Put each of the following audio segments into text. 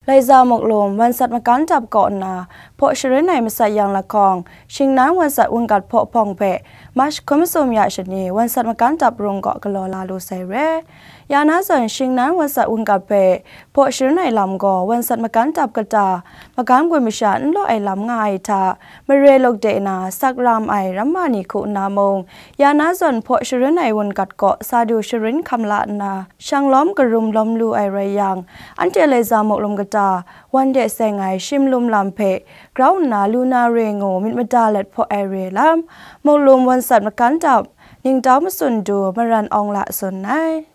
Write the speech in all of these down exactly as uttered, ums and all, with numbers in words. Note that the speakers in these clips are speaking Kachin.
Laiza Muklum Wansat Makan Dap kaw nna hpaw sharin ai masat yang lahkawng, Shingnan Wansat Wungkat hpaw hpawng hpe March hkun masum ya shani Wansat Makan Dap rung kaw galaw la lu sai re. Ya na zawn, Shingnan Wansat Wungkat hpe hpaw sharin ai lam gaw Wansat Makan Dap kata magam gun masha n law ai lam nga ai hta, mare luk de na sak ram ai ramma ni hku nna mung, ya na zawn hpaw sharin ai wungkat kaw sa du sharin hkam la nna, shanglawm karum lawm lu ai rai yang, anhte Laiza Muklum kata wan de seng ai shimlum lam hpe grau nna lu na re ngu myit mada let hpaw ai re lam, Muklum Wansat Makan Dap ningtau matsun du maran awng la tsun ai.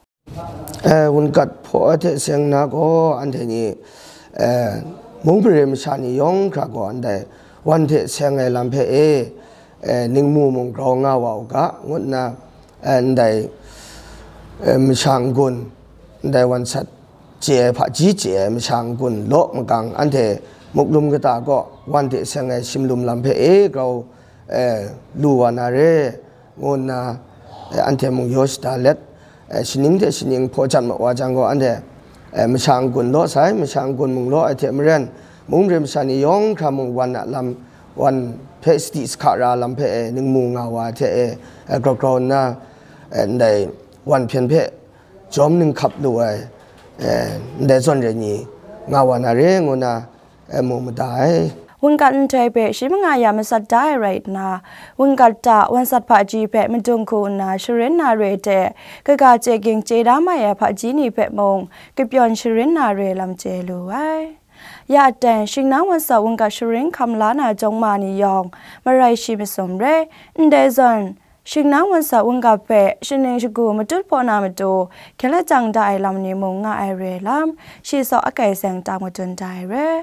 Eh, wungkat hpaw ai hte seng na gaw, anhte ni, eh, mung mare masha ni yawng hkra gaw, ndai wan hte seng ai lam hpe e, eh, ningmu mung grau nga wa u ga, ngut nna, eh, ndai, eh, masha n-gun, ndai wan sat chye ai, hpaji chye ai masha n-gun law magang, anhte Muklum kata gaw wan hte seng ai shimlum lam hpe e grau, eh, lu wa na re, ngu nna, eh, anhte mung yaw shada let, eh, shaning hte shaning hpaw jan ma wa jang gaw, anhte, eh, masha n-gun law sai, masha n-gun mung law ai hte maren, mung mare masha ni yawng hkra mung wan a lam, wan hpe sadi sahka ra lam hpe e ningmu nga wa ai hte e, eh, grau grau nna, eh, ndai wan hpyen hpe jawm ninghkap lu ai, eh, ndai zawn re ni nga wa na re, ngu nna, eh, mu mada ai. Wungkat nhtoi hpe shi manga ya matsat da ai rai nna, wungkat ta wansat hpaji hpe madung hku nna sharin na re hte, kaga chye ging chye da mai ai hpaji ni hpe mung, kapyawn sharin na re lam chye lu ai. Ya aten, Shingnan Wansat Wungkat sharin hkam la na jawng ma ni yawng, marai shi masum re, ndai zawn, Shingnan Wansat Wungkat hpe shaning shagu matut hpaw na matu, hkyen lajang da ai lam ni mung nga ai re lam, shi saw akai seng tam madun da ai re.